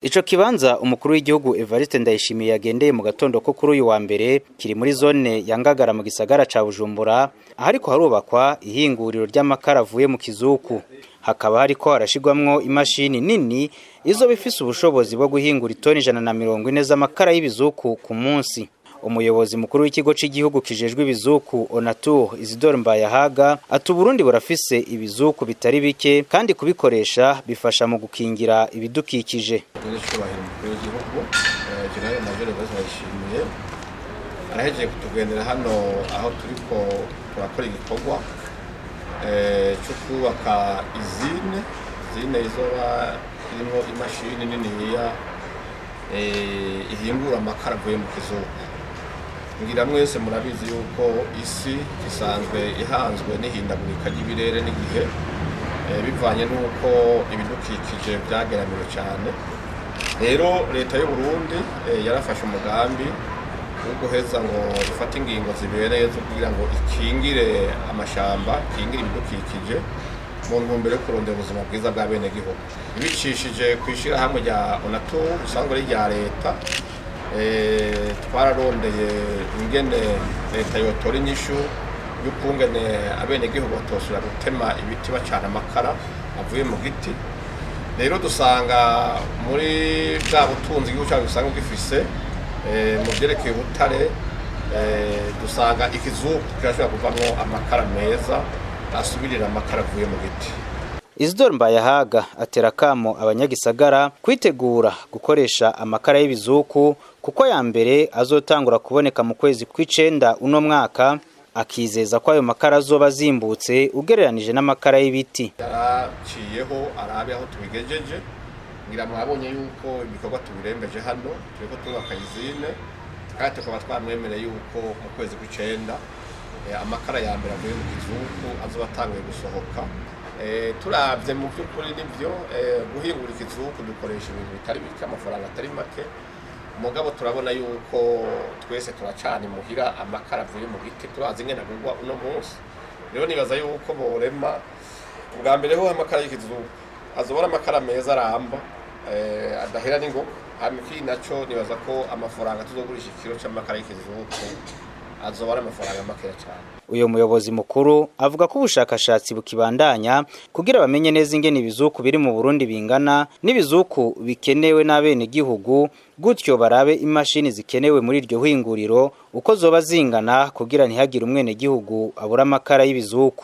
Ico kibanza umukuru w'igihugu Evariste Ndayishimiye yagendeye mu gatondo ko kuri uyu wa mbere kiri muri zone ya Ngagara mu gisagara ca Bujumbura, ahariko harubakwa ihinguriro ry'amakara avuye mu kizuku. Hakaba hariko harashirwamwo imashini nini izoba ifise ubushobozi bwo guhingura itoni 140 z'amakara y'ibizuku ku munsi. Umuyobozi mukuru w'ikigo c'igihugu kijejwe ibizuku, Onatur, Isidore Mbayahaga, ati Uburundi burafise ibizuku bitari bike kandi kubikoresha bifasha mu gukingira ibidukikije. Nyir'icyubahiro umukuru w'igihugu, Général Major Evariste Ndayishimiye, arahejeje kutugendera hano aho turiko turakora igikorwa cyo kubaka usine izoba irimo imashini niniya ihingura amakara avuye mu kizuku. Ngira mwese murabizi yuko isi isanzwe ihanzwe n'ihindagurika ry'ibirere n'igihe, bivanye n'uko ibidukikije byageramiwe cyane. Rero leta y'u Burundi yarafashe umugambi wo guheza ngo ifate ingingo zibereye zo kugira ngo ikingire amashamba, ikingire ibidukikije mu ntumbero yo kurondera ubuzima bwiza bwa bene gihugu. Ibicishije ku ishyirahamwe rya Onatur risanzwe ari irya leta, twararondeye ingene leta yotora inyishu y'ukungene abenegihugu batosubira gutema ibiti bacana amakara avuye mu giti. Rero dusanga muri bwa butunzi igihugu cyacu gisanzwe gifise mu vyerekeye ubutare, dusanga ikizuku kirashobora kuvamwo amakara meza asubirira amakara avuye mu giti. Isidore Mbayahaga atera kamo abanyagisagara kwitegura gukoresha amakara y'ibizuku kuko ya mbere azotangura kuboneka mu kwezi kw'icenda uno mwaka, akizeza ko ayo makara azoba azimbutse ugereranije n'amakara y'ibiti. Yaraciyeho arabe aho tubigejeje. Ngira mwabonye yuko ibikorwa tubirembeje hano, turiko twubaka usine, kandi tukaba twamwemereye yuko mu kwezi kw'icenda amakara ya mbere avuye mu kizuku azoba atanguye gusohoka. Turavye mu by'ukuri nivyo, guhingura ikizuku dukoresha ibintu bitari bike, amafaranga atari make, mugabo turabona yuko twese turacana imuhira amakara avuye mu giti, turazi ingene agurwa uno munsi. Rero nibaza yuko borema ubwa mbere ho amakara y'ikizuku azobora amakara meza aramba, adahera n'ingoga. Hanyuma ikindi naco, nibaza ko amafaranga tuzogurisha ikiro c'amakara y'ikizuku azoba ari amafaranga makeya cane. Uyo muyobozi mukuru avuga ko ubushakashatsi bukibandanya kugira bamenye neza ingene ibizuku biri mu Burundi bingana n'ibizuku bikenewe n'abenegihugu, gutyo barabe imashini zikenewe muri iryo hinguriro uko zoba zingana kugira ntihagire umwenegihugu abura amakara y'ibizuku.